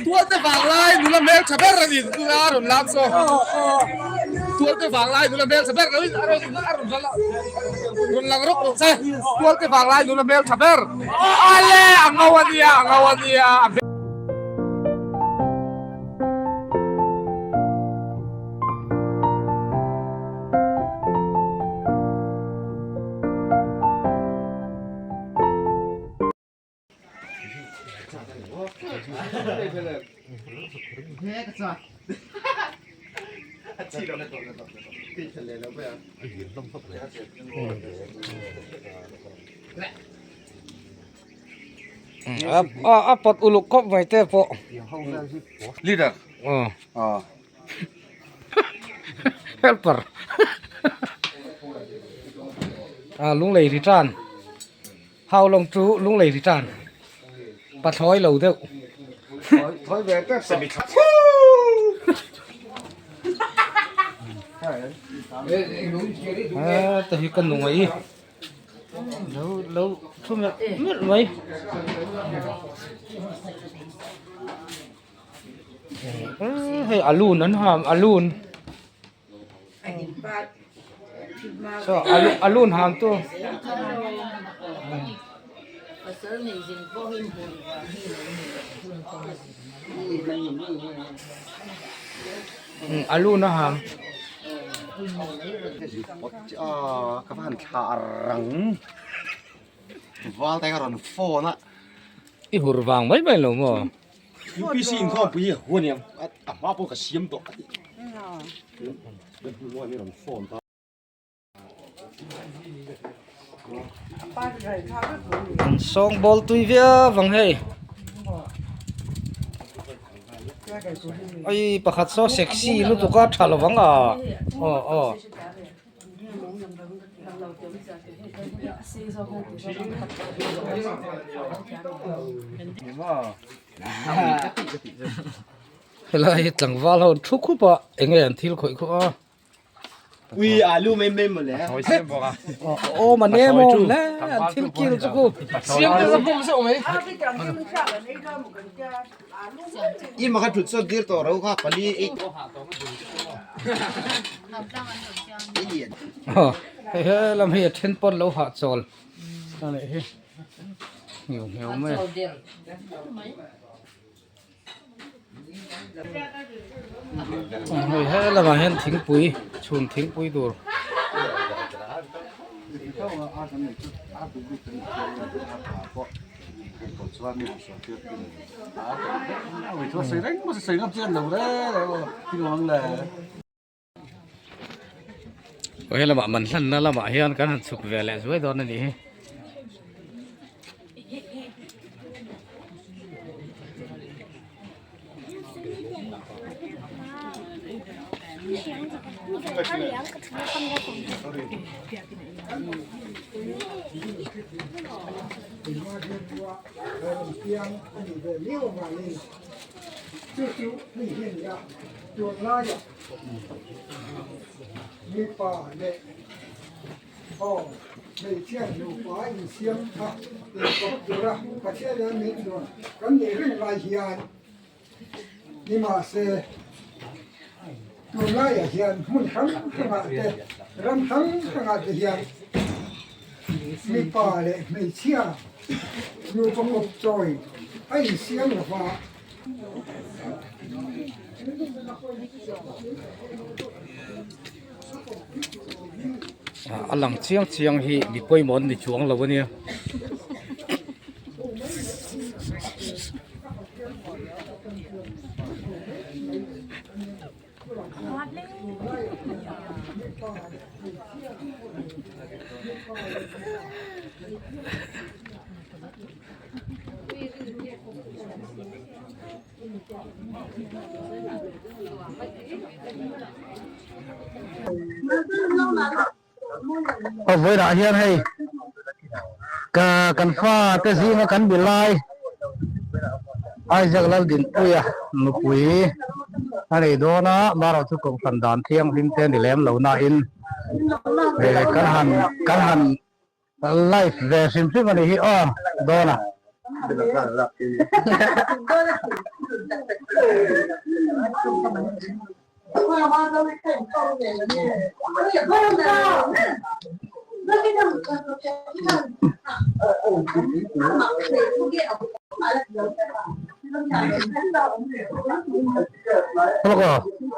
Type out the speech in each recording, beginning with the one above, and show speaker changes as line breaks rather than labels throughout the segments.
Tualte vanglai nula hmel tha ber a ni tuna a rawn lam saw. Tualte vanglai nula hmel tha ber lo in a rawn a rawn rawn lang rawk rawk se. Tualte vanglai nula hmel tha ber. Ale a ngo a nia a ngo a nia.
A pawt uluk khawp mai te pawh
leader
helper a lunglei return Hau lawng chu lunglei ri tan pathlawi lo deuh. Heta hi ka nungai lo lo thu melh melh mai. Hei alun an ham alun. So alun ham tu. Alun a ham.
Ka va han thla rang val te ka rawn phone a.
I hur vang mai mai lo maw?
UPC inkhawmpui hi huan em a hma pawh ka siam tawh a ti.
An sawng bawl tui viau vang hei. Ai pakhat saw sexy lutuk a tha lovang a aw aw. Helai hi tlangval ho an thu khup a eng nge an thil khawih khup a
Ui alu mai mai mawle
aw ma nem awm hle an thil kil chu khu
Siam te sa bum zeuh mai.
I ma kha thut sawn tir tawh ro kha pali ei
Hei he lam hi a then pawn lo hah chawl a nih hi ngheuh ngheuh mai hei he lamah hian thingpui chhun thingpui tur. Aw he lamah man hlanna lamah hian kan han chhuk ve leh zuai dawn a nih hi.
Aw, hmeichhia nupa insiam kha inkawp tura Pathian hian min duan kan nih reng lai hian nimahse tunlaiah hian hmun hrang hrangah te ram hrang hrangah te hian mipa leh hmeichhia nupa kawp chawi a insiam lova.
A lang chiang chiang hi mi pawimawh an ni chuang lo a nia. Aw vawilah hian hei ka kan fa te zinga kan bi lai Isaac Laldinpuia nupui.
a nei dawn a marawh chu kohhran dan thianghlim te ni lem lo na in kan han kan han live ve hrim hrim a nih hi aw dawn a.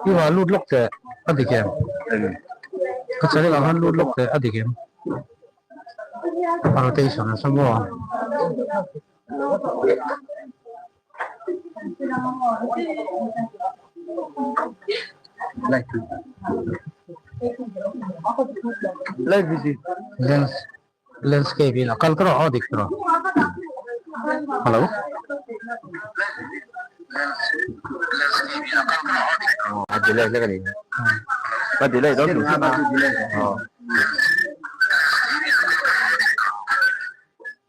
I va lut lawk teh a dik em? Ka channel ah khan lut lawk teh a dik em? A rotation a sa maw? Lens landscape in a kal tawh a dik tawh hello
a delay hlek a ni a delay dawn duh hlek a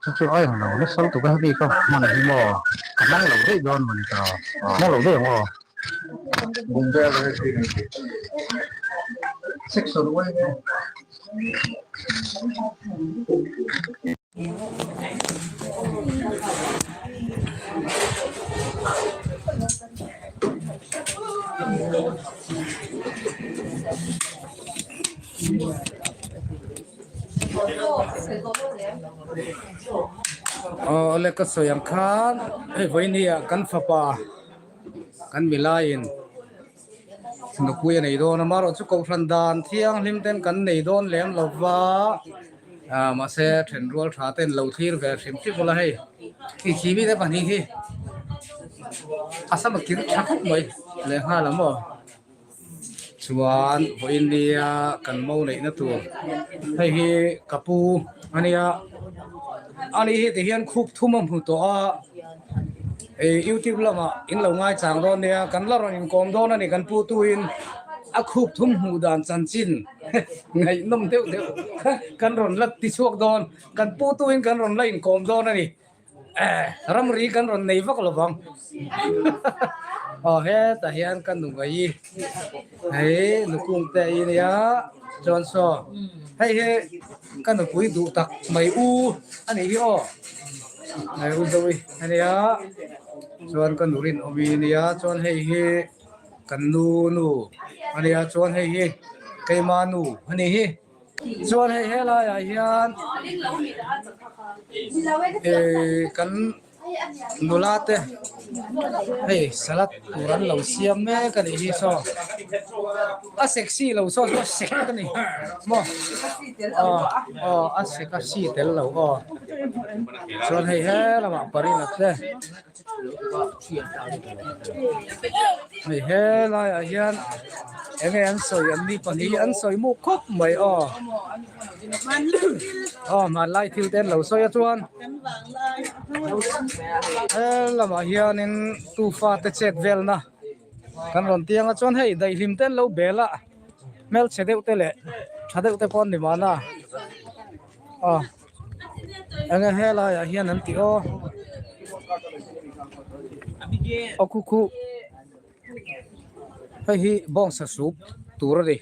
Chu chu ai ang lo nasa lutuk a hemi ka hman hi maw ka hmang lo daih dawn mawni ta hmang lo daih ang aw. Section uai nge.
Aw le ka sawi ang khan hei vawinia kan fapa kan milaiin nupui a nei dawn a amaherawhchu kohhran dan thianghlim ten kan nei dawn lem lo va ah mahse thenrual tha ten lo thlir ve hrim hrim ula hei khi khi mite pahnih hi a sama kir tha khawp mai lehnghal ang maw. Chuan vawiin nia kan mo neihna tur hei hi ka pu a nia ani hi tihian khup thum a hmu tawh a ih youtube lamah in lo ngaichang dawn nia kan la rawn inkawm dawn a ni kan pu tuin a khup thum hmuh dan chanchin ngaihnawm deuh deuh kan rawn la ti chhuak dawn kan pu tuin kan rawn la inkawm dawn a ni. Ramri kan rawn nei vak lo vang. Aw hetah hian ka nu mai hei nukung te i nia chuan saw hei hi ka nupui duh tak mai u a nih hi aw mai u Zoe a nia chuan ka nu rinawmi nia chuan hei hi kan nu nu a nia chuan hei hi keima nu a nih hi. Chuan hei helaiah hian eh kan nula te hei salad tur an lo siam mek a nih hi saw a sexy lo saw chu a sek a ni maw aw aw a sek a si tel lo aw chuan hei he lamah parina te Hei helaiah hian eng nge an sawi an ni pahnih an sawi muk khawp mai aw aw hmanlai thil te an lo sawi a chuan he lamah hianin tufa te chet velna kan rawn tiang a chuan hei daihlim te an lo bel a hmelchhe deuh te leh tha deuh te pawh an ni mahna aw. Enge helaiah hian an tih aw aw khu khu hei hi bawngsa soup tur a ni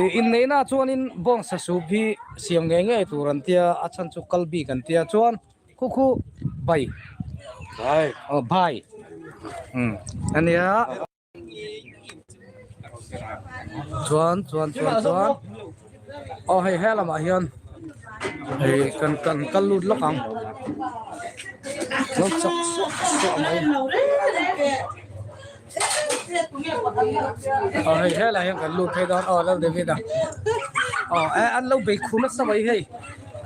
ih inneihna ah chuanin bawngsa soup hi siam ngei ngei tur an tia a chhan chu kal bik an tia chuan khu khu bai aw bai umm ania. Chuan chuan chuan chuan aw hei he lamah hian hei kan kan kal lut lawk ang lo chak suah suah mai aw hei helaiah hian kan lut phei dawn aw lal David a aw eh an lo bei khur nasa mai hei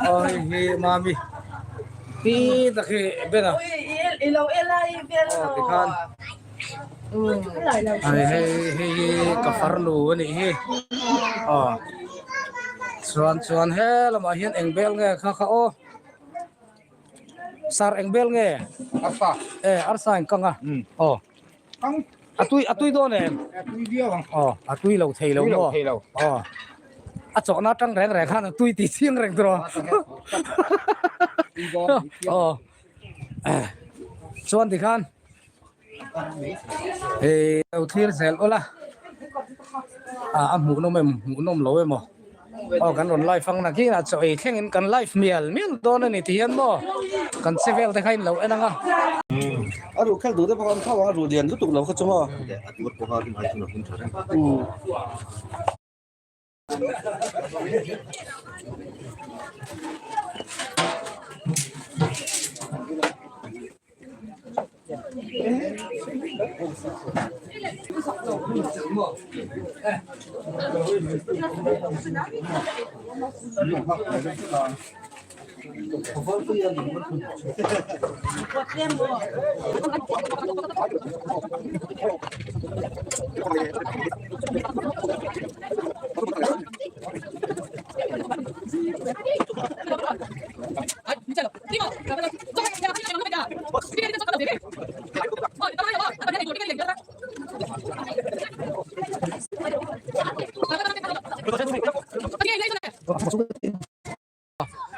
aw hei hi mami pi tak hi Ben a aw tikhan. Hei hei hei hi ka farnu a nih hi aw chuan chuan he lamah hian eng bel nge kha kha aw sar eng bel nge arsa e arsa in kang a aw a tui a tui dawn em aw a tui lo thei lo maw aw a chawhna atang reng reng khan a tui tih chiang reng tawh aw chuan tikhan. Hei lo thlir zel ula a hmuhnawm em hmuhnawm lo emaw aw kan rawn live ang nakin a chaw ei thlengin kan live mial mial dawn a ni ti hian maw kan che vel te kha in lo en ang a.
A ruh khel duh te pawh kha an thau ang a ruh lian lutuk lo kha chu maw.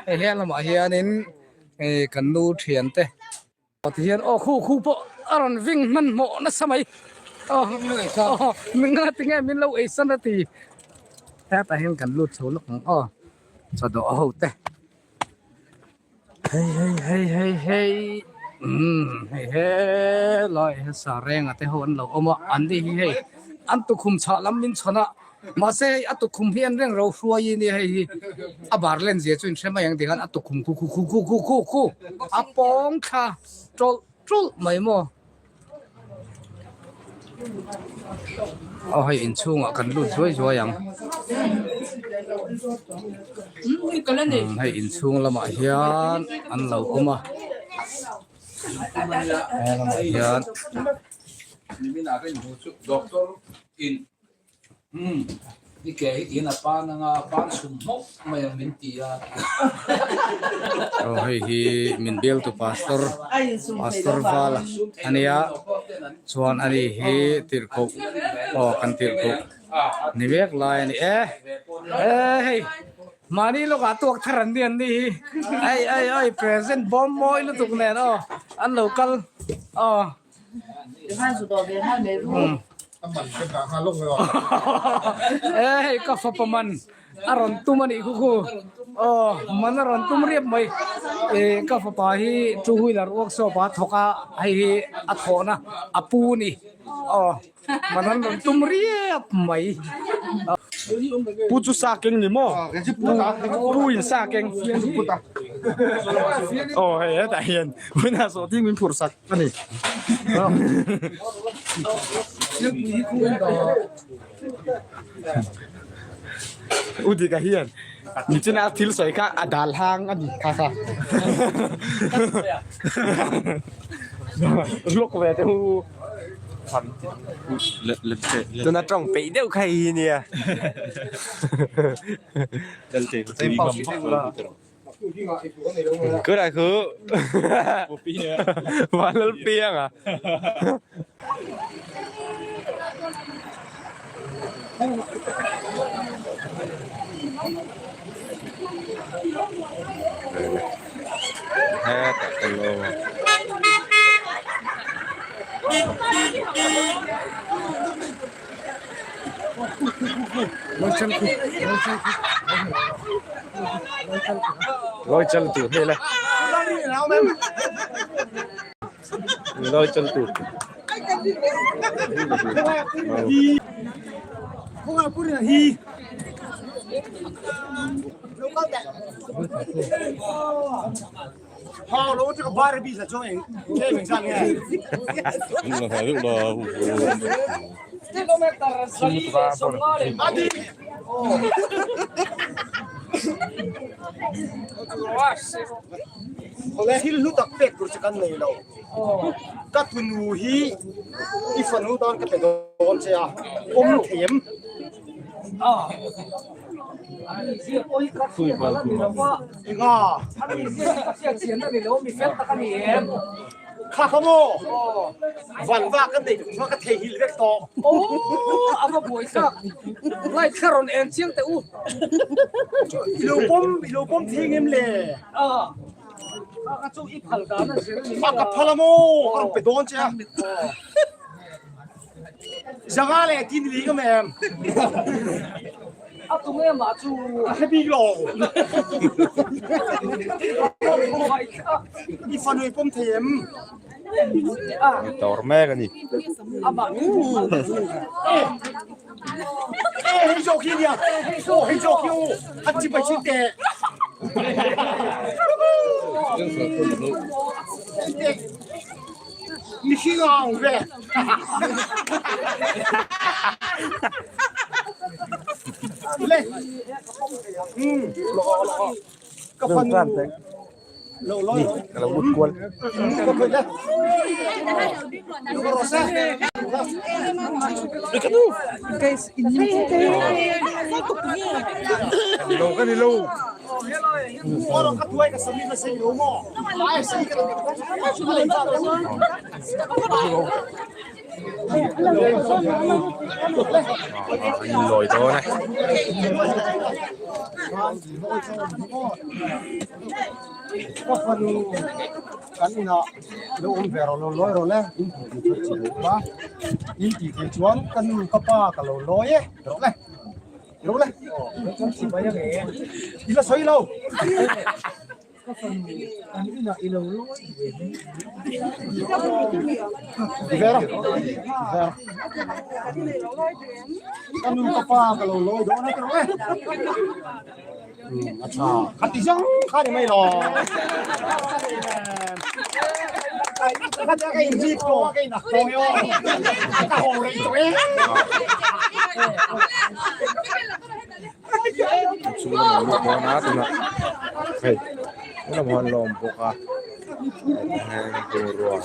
Hei he lamah hianin eh kan nu thian te tihian aw khu khu pawh a rawn ving hmanhmawh nasa mai aw min nga tinge min lo ei san a ti hetah hian kan lut chho lawk ang aw chaw dawh ho te hei hei hei hei hei umm hei helai hi sarenga te ho an lo awm a an ni hi hei an tukhum chhah lam min chhawn a mahse hei a tukhum hi an reng ro hruai a nia hei hi a bar len zia chu in hre mai ang tikhan a tukhum khu khu khu khu khu khu khu a pawng thla tawlh tawlh mai maw. Aw hei inchhungah kan lut zuai zuai ang hei inchhung lamah hian an lo awm a he lamah hian.
Umm, i ke hi tiin a pan anga pan chhum hmawk mai ang min ti a.
Aw hei hi min bialtu pastor pastor vala a nia chuan ani hi tirhkoh aw kan tirhkoh ni mek lai a ni e e hei mahni lawkah tuak thar an ni an ni hi ai ai ai present bawm mawi lutuk nen aw an lo kal aw. Hei ka fapa man a rawn tum a nih khu khu aw man a rawn tum riap mai ih ka fapa hi two wheeler workshop ah a thawk a hei hi a thawhna a pu a ni aw man an rawn tum riap mai.
Pu chu sa keng ni maw? Pu in sa keng. Aw hei hetah hian vawiinah sawhthing min phurh sak a ni. U Dika hian nichina thil sawi kha a dal hang a ni kha kha. Lawk ve teh u. Tuna tawng peih deuh kha hi nia. Kura khu Vanlalpiang a. Lôi chân tụt đây này. Lôi chân tụt.
Thil hlu tak pek tur chu kan nei lo. Ka tunu hi i fanu tan ka pe dawn che a, awm thiam. Enga? Kha kha maw? Van va ka nei kum ka thei hil vek tawh.
Aw a va buai thlak. Light kha rawn en chiang teh u.
I lo pawm i lo pawm thei ngem le? A ka phal a maw? Ka rawn pe dawn che a. Zanga leh tin li ka mem.
A tu nge mah chu.
Ka hre bik lo. I fanu i pawm thei em?
Tor mek a ni.
E hei zawk hi nia. Aw hei zawk hi u. A chi pai chin teh. Mihring a ang ve. Le. Hmm. Ka fanu. Lo lo.
Ka lo lut kual.
Ka khoi le. Ka rosa.
Lo ka ni lo.
Ka tuai ka sami na sei lo mo. Ai sei ka
Lawi dawn e.
Ka fanu kan inah lo awm ve rawh lo lawi rawh le in tih thei chu lo ba in tih thei chuan ka nu ka pa ka lo lawi e rawh le rawh le i la sawi lo. Ka fanu an inah i lo lawi ve mai. Vera, Vera. Ka nu ka pa ka lo lawi dawn a ti rawh e. A tha. Kha ti zawng kha ni mai lo. Ka tia ka inzip tawh a ka inak tawh e aw. Ka haw rei tawh e.
Chhung lamah an lut dawn a tunah hei lamah an la awm bawk a heng bungrua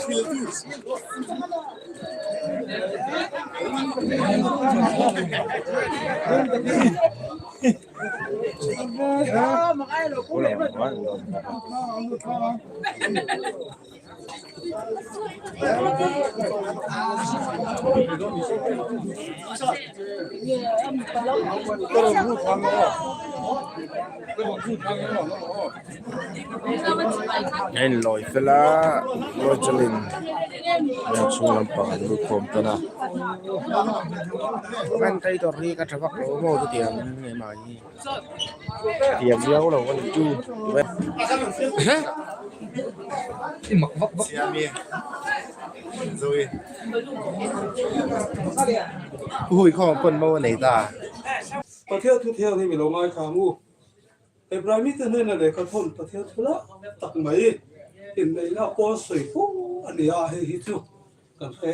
A inlawi fel a Rojalin a chhung lampang an lut khawm tan a commentator hi ka tha vak lo maw chutiang nge mahni. Thiam viau lo a ni chu. Hui khawm pawn mo a nei ta.
Pathian thu thiang hi mi lo ngaithla ang u. Hebrai mite hnena lehkha thawn Pathian thu lah tak mai inneihna pawn sawi fo a ni a, hei hi chu kan hre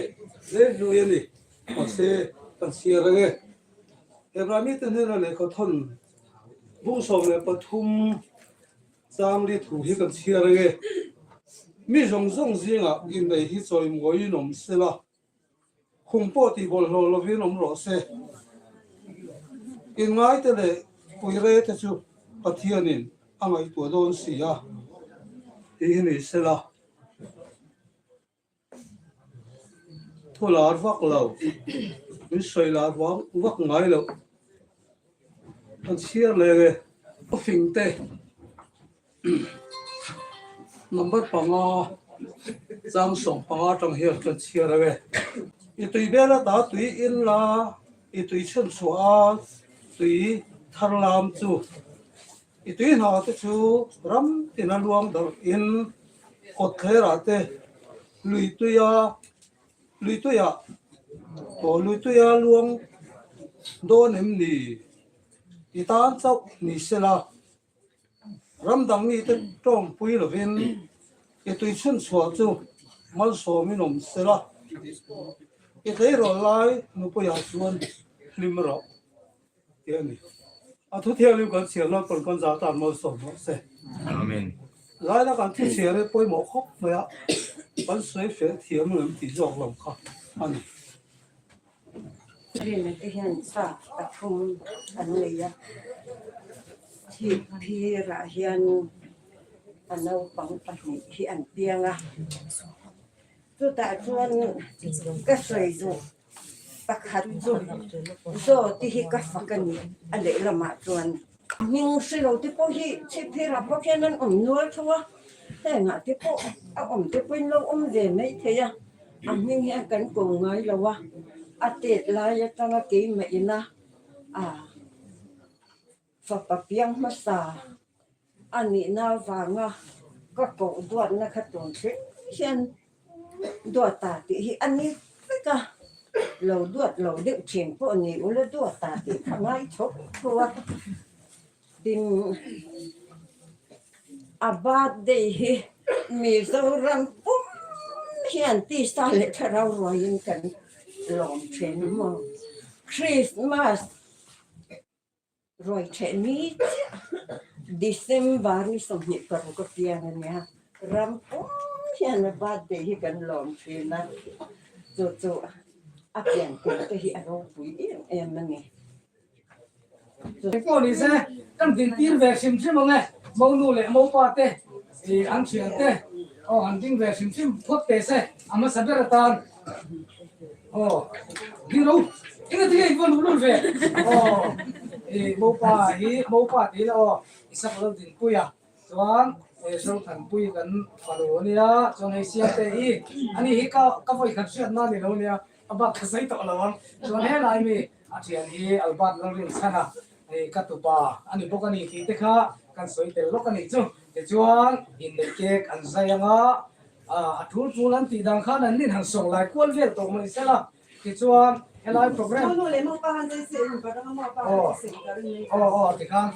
hle hlui a ni. Mahse kan chhiar ang e. Hebrai mite hnena lehkha thawn bung 13 changli thu hi kan chhiar ang e. Mi zawng zawng zingah innei hi chawimawiin awm se la, khum pawh tih bawlhhlawh lovin awm rawh se. Inngaite leh puire te chu Pathianin a ngaihtuah dawn si a, tih hi ni se la. Thu lar vak lo, min sawi lar vang vak ngai loh kan chhiar leng e. Ka fing te number panga chang 15 atang hian kan chhiar ang e. I tui bel ata tui in la, i tui chhan chhuah a tui thar lam chu. I tui hna te chu ram tina luang darh in kawtthlerah te lui tuia lui tuiah aw lui tuia luang dawn em ni? I tan chauh ni sela ram dang mite tawngpui lovin i tui chhun chhuah chu malsawmin awm sela i tleirawl lai nupuiah chuan hlim rawh. Tih a ni. A thu thianghlim kan chhiar nan pawn kan zah tan malsawm rawh se.
Amen.
Laila kan thu chhiar hi pawimawh khawp mai a, kan sawi fel thiam lem tih zawk lo kha a ni.
Rina te hian fa pathum an nei a, thih phirah hian a naupang pahnih hi an piang a, chutah chuan ka sawi duh. Pakhat chu Zaw te hi ka fak a ni a lehlamah chuan. Hming hre lo te pawh hi chhip phirah pawh khian an awm nual tho a. Hengah te pawh a awm te pawhin lo awm ve mai thei a, a hming hian kan ko ngai lo a, a tet lai atanga keimah ina ah fapa piang hmasa a nihna avanga ka koh duatna kha tun thleng hian duata tih hi a ni vek a, lo duat lo deuh thin pawh ni ula duata tih kha ngai tho tho a. Tin, a birthday hi Mizoram pum hian tisa leh thlarau ruaiin kan lawm thin a maw? Christmas ruai theh ni chiah December ni 26 a piang a nia, ram pum hian a birthday hi kan lawm thin a, chu chu a pian kum te hi a ropui em em a ni.
Engpawh ni se, kan dintir ve hrim hrim ang e, Monu leh Mopa te, ih an thian te, aw han ding ve hrim hrim phawt teh se, a hmasa ber atan, aw ding ro, eng ati nge in va luh lul ve, aw ih Mopa hi Mopa tih ila aw Isak lo dinpui a, chuan eh Zothanpui kan fanu ania, chuan hei Siamte hi ani hi ka ka vawikhat hriatna a ni lo ania, a bak ka sawi tawh lo ang, chuan helai mi. A thian hi Albert Lalrinchhana hei ka tupa a ni bawk a ni tih te kha kan sawi tel lawk a nih chu. Tichuan inneih cake an zai ang a, a tul tul an tih dan khan an nin han sawng lai kual vel tawh mai sela. Tichuan helai program aw aw aw tikhan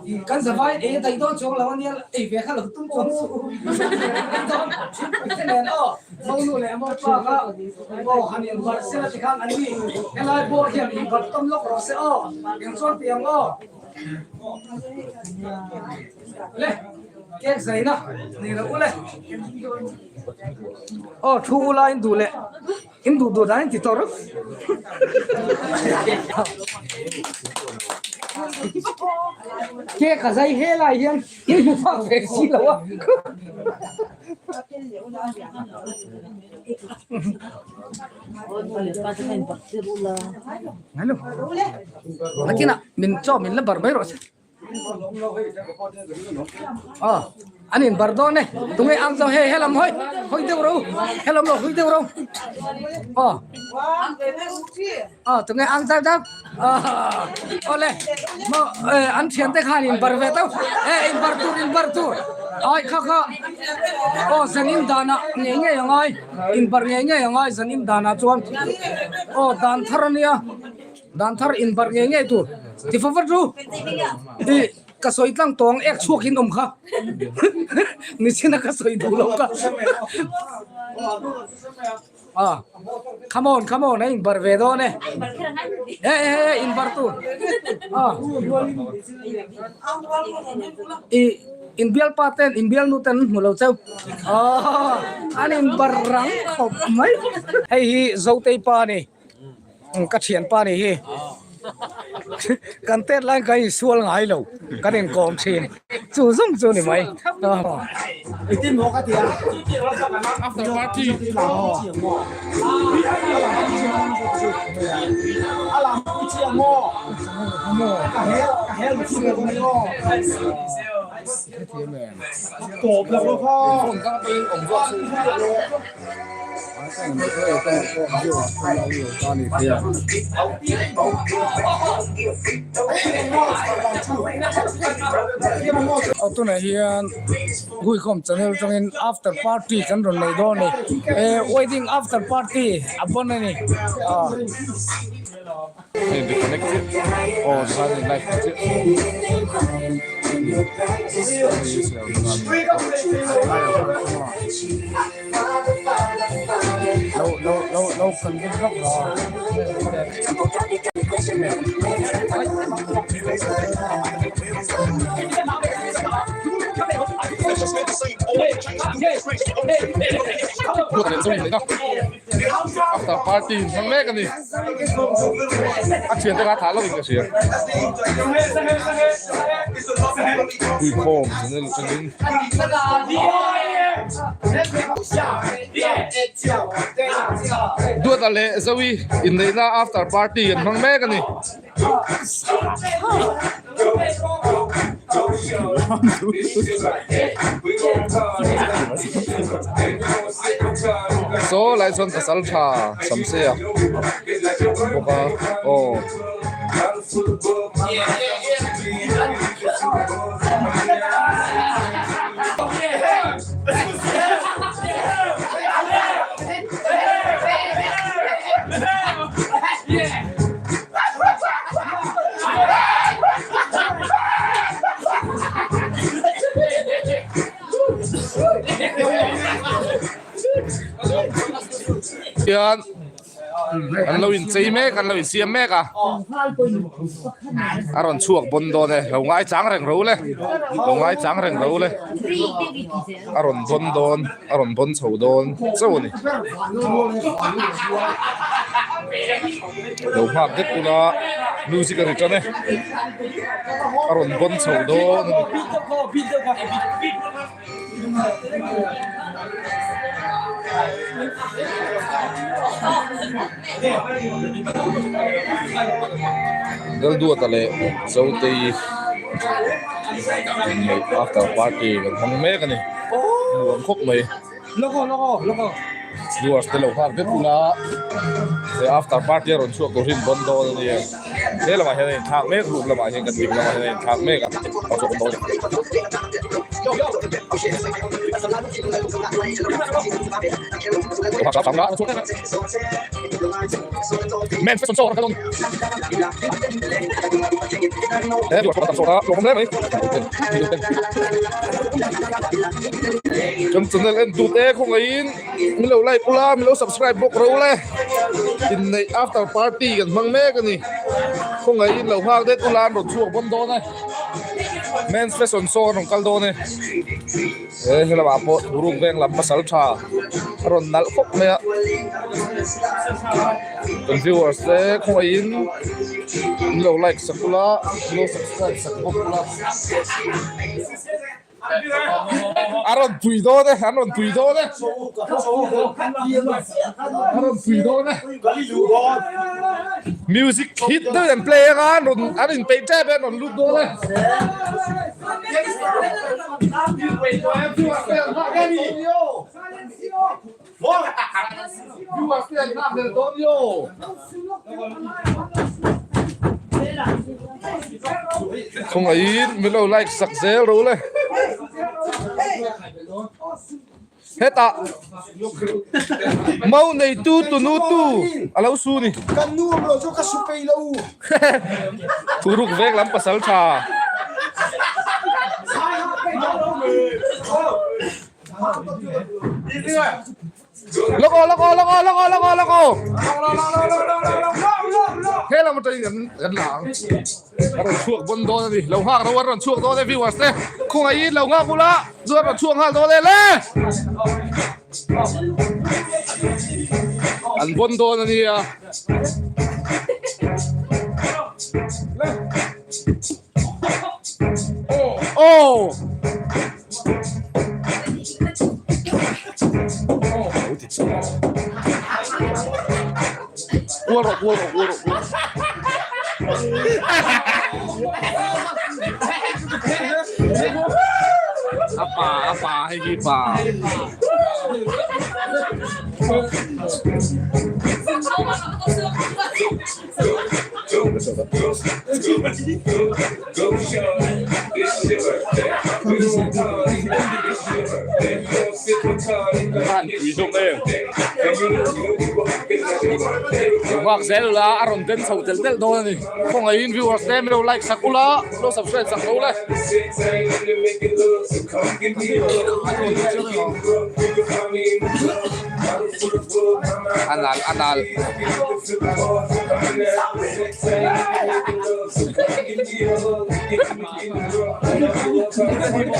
i kan zavai ei a daih dawn chuang lo a nia ei ve kha lo tum chuang suh u. Thingpui te nen aw. Monu leh Mopa kha aw han inbarh sela tikhan an ni. Helai bawr hian inbarh tawn lawk rawh se aw. Eng chuan ti ang aw. Le, cake zaina nei lo ule. Aw thu ula in duh leh in duh duh dan in ti tawh rawh. Cake a zai helai hian in hmu fak ve si lo a. Nakinah min chaw min la bar mai rawh se. Aw an in bar dawn e tunge ang zawng hei helam hawi hawi deuh rawh u helam lo hawi deuh rawh u aw aw tunge ang zau zau awle maw an thian te khan in bar ve teuh e in bar tur in bar tur ai kha kha aw zanin danah ngei ngei a ngai in bar ngei ngei a ngai zanin danah chuan aw dan thar ania dan thar in bar ngei ngei tur ti fa vat ru i ka sawi tlang tawng ek chhuak in awm kha nichina ka sawi duh lo ka. Ah, come on, come on, a inbar ve dawn e. E, e, e, inbar tur. Ah. I inbial pa ten, inbial nu ten hmu lo cheu. Ah, an inbar rang khawp mai. Hei hi Zotei pa ni. Ka thian pa ni hi. Kan tet lai kan insual ngai lo. Kan inkawm thin. Chu zawng chu ni mai.
After party.
Aw tunah hian Huikhawm channel atangin after party kan rawn nei dawn a ni eh wedding after party a pawn a ni ah.
After party hmang mek a ni. A thian te kha thah lo in ka hria. Huikhawm channel atangin. Duata leh Zoe inneihna after party an hmang mek a ni. Saw lai chuan pasal tha Samsea bawk a aw. Hian an lo inchei mek an lo insiam mek a a rawn chhuak bawn dawn e lo ngaichang reng ro le lo ngaichang reng ro le a rawn bawn dawn a rawn bawn chho dawn chauh a ni lo nghak vek ula music a ri tan e a rawn bawn chho dawn a ni. Lalduata leh Zotei inneih after party kan hmang mek a ni nuam khawp mai viewers te lo nghak vek ula he after party a rawn chhuak tur hi an rawn dawn a nia he lamah hian a inthlak mek room lamah hian kan ding lamah hian a inthlak mek a a chhuak dawn a ni. Kan channel en tut e khawngaihin min lo like ula min lo subscribe bawk ro le inneih after party kan hmang mek a ni khawngaihin lo nghak det ula an rawn chhuak bawn dawn e men's fashion show an rawn kal dawn e. He helamah pawh thuruk veng lam pasal tha a rawn nalh khawp mai a kan viewers te khawngaihin min lo like sak ula min lo subscribe sak bawk ula a rawn pui dawn e an rawn pui dawn e a rawn pui dawn e music hit deuhin an play anga an rawn an inpeih tep e an rawn lut dawn e. Khawngaihin min lo like sak zel ro le. Hetah mau neitu tunu tu a lo su ni.
Kan nu awm lo chu ka su pei lo.
Thuruk vek lam pasal tha. Lawk aw lawk aw lawk aw lawk aw lawk aw lawk aw. He lam atangin kan kan la ang. A rawn chhuak bawn dawn a ni. Lo nghak ro a rawn chhuak dawn e viewers te. Khawngaihin lo nghak ula chuan rawn chhuak nghal dawn e le. An bawn dawn a nia. Aw. Kual rawh kual rawh kual rawh kual rawh. A pa a pa hei hi pa. Khan pui zawk em Vak zel ula a rawn den chho tel tel dawn a ni khawngaihin viewers te min lo like sak ula lo subscribe sak lo le. A nal a nal.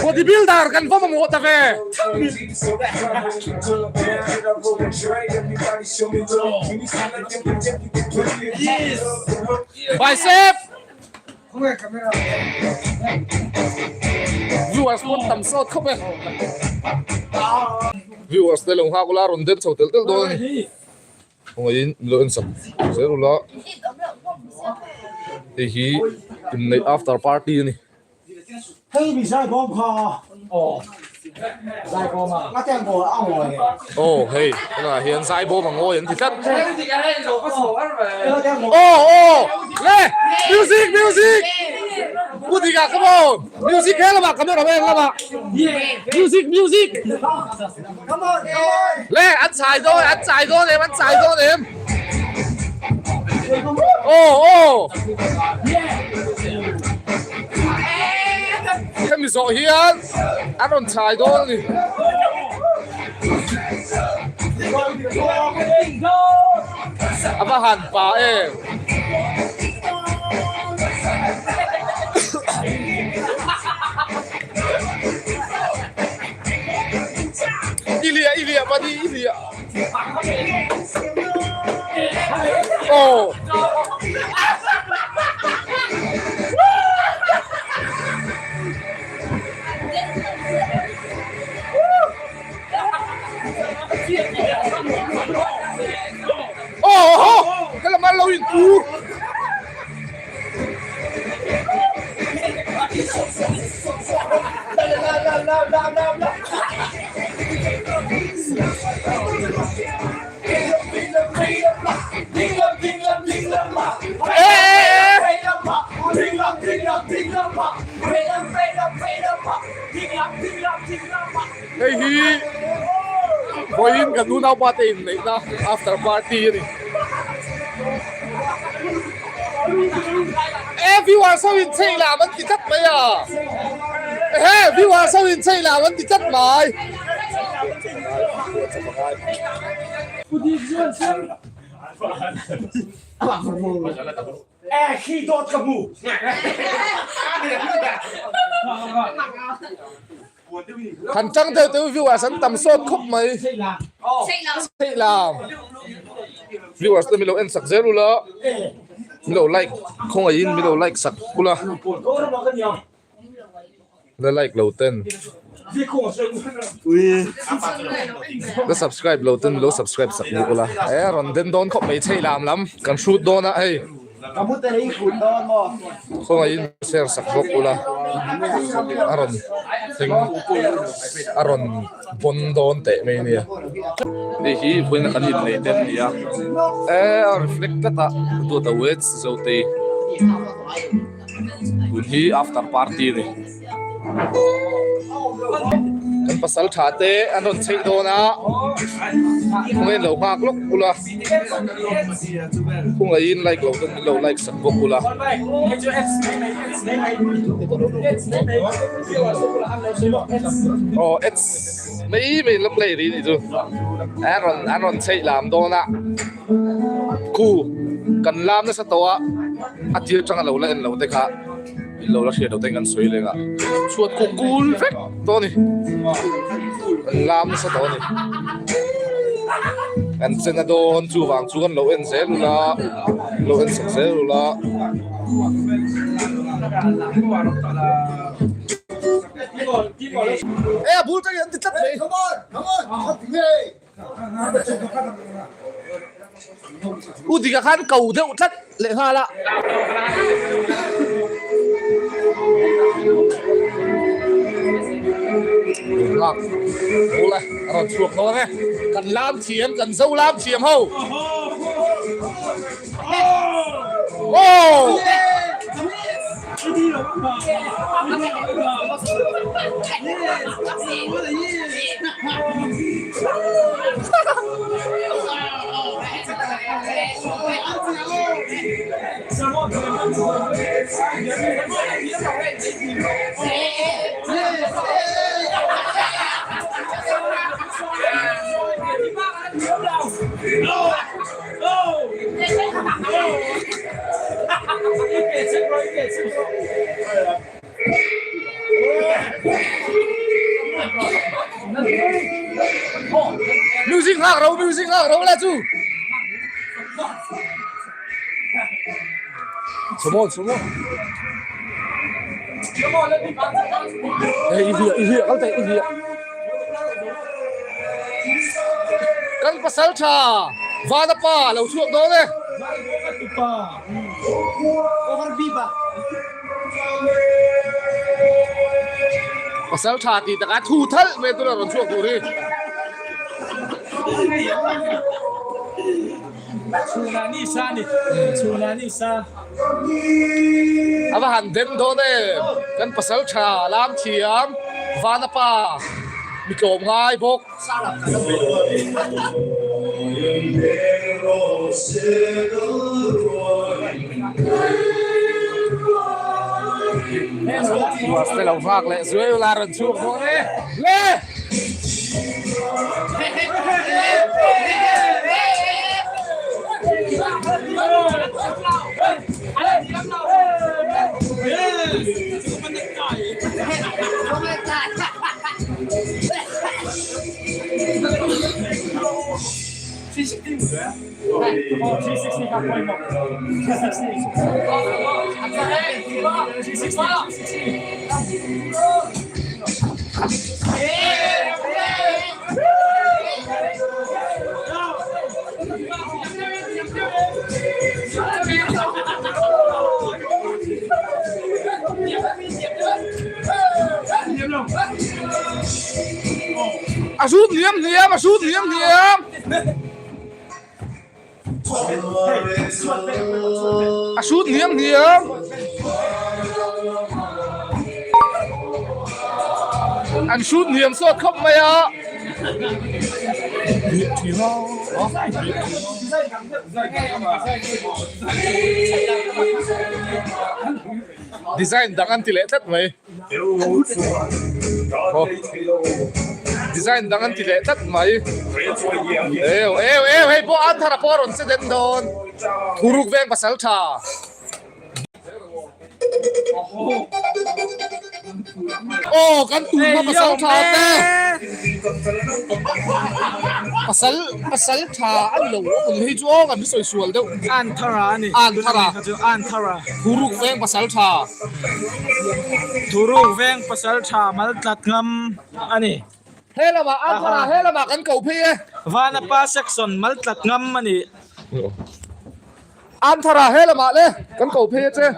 Body builder kan va mamawh ta ve. Bicep. Viewers pawh tam sawt khawp e. Viewers te lo nghak ula rawn den chho tel tel dawn a ni. Khawngaihin min lo en sak zel ula. Hei hi inneih after party a ni.
Hei mi zai bawm kha. Aw. Zai bawm a. Nga ten bawm a ngawi.
Aw hei tunah hian zai bawm a ngawi an ti tlat. Aw aw le music music. Pu Dika come on music he lamah camera man lamah music music.
Come on come on.
Le an chai dawn an chai dawn em an chai dawn em. Aw aw. Hemi zawh hian an rawn chai dawn a ni. A va han pa em. I liah i liah buddy i liah. Aw. Aw haw helam a lo in tur. Hei hi vawiin kan unaupa te inneihna after party a ni. E viewers ho in chei lam an ti tlat mai a ehe viewers ho in chei lam an ti tlat mai. Han tang deuh deuh viewers an tam sawt khawp mai. Theih lam. Viewers te milo en sak zel ula. Milo like khawngaihin milo like sak ula. La like lo ten. La subscribe lo ten milo subscribe sak bawk ula. E rawn den dawn khawp mai theih lam lam kan hrut dawn a hei. Khawngaihin share sak bawk ula a rawn thleng a rawn pawn dawn teh mai ania. Hei hi vawiin a kan inneih te an ni a e a reflect tlat a duat a weds Zotei tun hi after party a ni. Kan pasal tha te an rawn chheih dawn a khawngaihin lo nghak lawk ula khawngaihin like lo ten min lo like sak bawk ula. Aw ads mai mai in la play rih anih chu an rawn an rawn chheih lam dawn a khu kan lam nasa tawh a a tir atanga lo la en lo te kha. In lo la hriat loh ten kan sawi leng a, chhuat kawh kul vek tawh a ni, kan lam nasa tawh a ni, kan chen a dawn chuvang chu kan lo en zel ula, lo en sak zel ula. E a bul tangin an ti tlat mai. U Dika khan ko deuh tlat leh nghal a. Nghak ula a rawn chhuak dawn e. Kan lam thiam kan zo lam thiam ho. Oh! Music ngak ro music ngak ro la chu. Come on, come on. Hey, i hia, i hia, kal teh, i hia. Kan pasal tha Vana pa lo chhuak dawn e. Pasal tha tih takah thu thalh mai tuna rawn chhuak tur hi.
Chhunah ni sa ni. Chhunah ni sa.
A va han dem dawn em. Kan pasal tha lam thiam Vana pa mi tlawm ngai bawk. Te lo nghak leh zuai ula rawn chhuak dawn e. Le! A sut hniam hniam a sut hniam hniam. A sut hniam hniam. An sut hniam sawt khawp mai a. Design dang an ti leh tlat mai. Design dang an ti leh tlat mai. Eu eu eu hei pawh an thar a pawh a rawn che den dawn. Thuruk veng pasal tha. Aw kan tun hma pasal tha te. Pasal pasal tha a ni lo awm hei chu aw kan sawi sual deuh.
An thara a ni.
An thara.
An thara.
Thuruk veng pasal tha.
Thuruk veng pasal tha mal tlat ngam a ni.
He lamah an thara he lamah kan ko phei e.
Vanapa section mal tlat ngam a ni.
An thara he lamah le kan ko phei a che.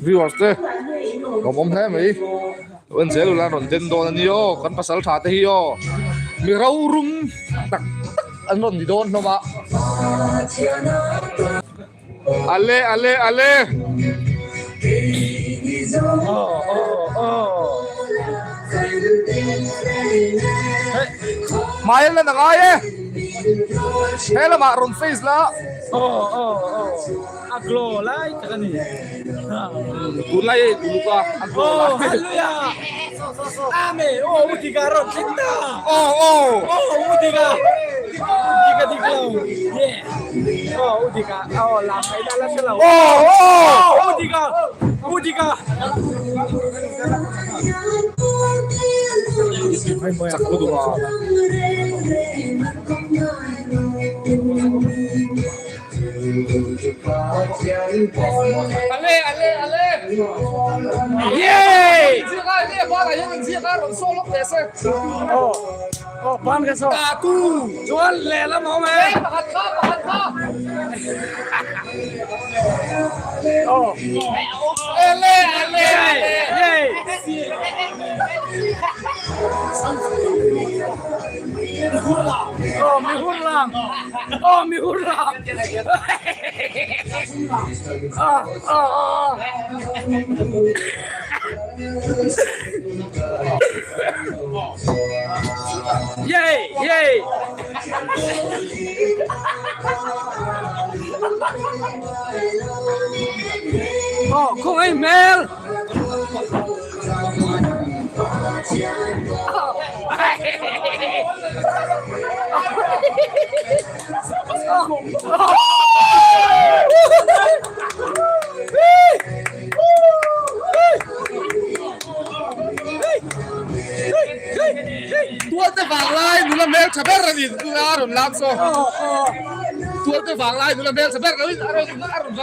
Viewers te lawmawm hle mai lo en zel ula rawn den dawn a ni aw kan pasal tha te hi aw mi rorum tak tak an rawn ni dawn hlawm a ale ale ale hmai an la ngai e he lamah rawn face la.
A glow lai tak a ni.
Tunlai hei uluk a, a glow lai.
Oh hallelujah. Amen. Oh utika rawn thleng ta.
Oh oh.
Oh utika. Utika dik lo. Yeah. Oh utika. Oh lam mai ta la hre lo.
Oh oh.
Oh utika. Utika.
Chak lutuk a. Ale ale ale
Yay!
Oh
oh pan ka so.
Tatu
Chuan lehlam a awm e.
Pakhat kha pakhat kha.
Oh.
Ale ale ale.
Yay! Oh mi hur lang. Oh mi hur lang. Ah ah ah. Yay yay. Oh khawngaih hmel.
Tualte vanglai nula hmel tha ber a ni tuna a rawn lam saw. Tualte vanglai nula hmel tha ber lo in a rawn a rawn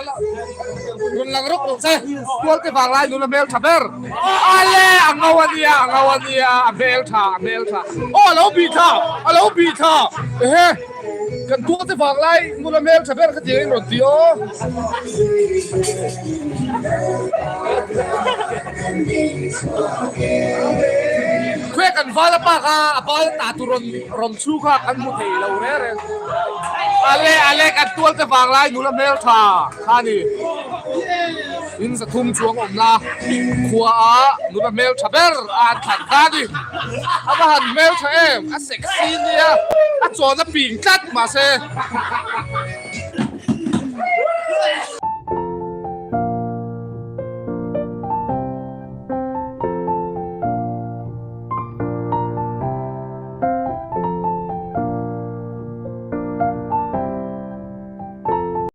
rawn lang rawk rawk che. Tualte vanglai nula hmel tha ber. Ale a ngo a nia a ngo a nia a hmel tha a hmel tha. Aw a lo bih thla a lo bih thla ehe. Kan tual te vang lai nula hmel tha ber kha tiang in rawn ti aw. Khuia kan val a pa kha a bal ta tur rawn rawn chhu kha kan hmu thei lo reng reng. Ale ale kan tual te vang lai nula hmel tha kha ni. In zathum chuang awmna khua a nula hmel tha ber a an thlan kha ni. A va han hmel tha em a sexy nia a chawn a ping tlat mahse.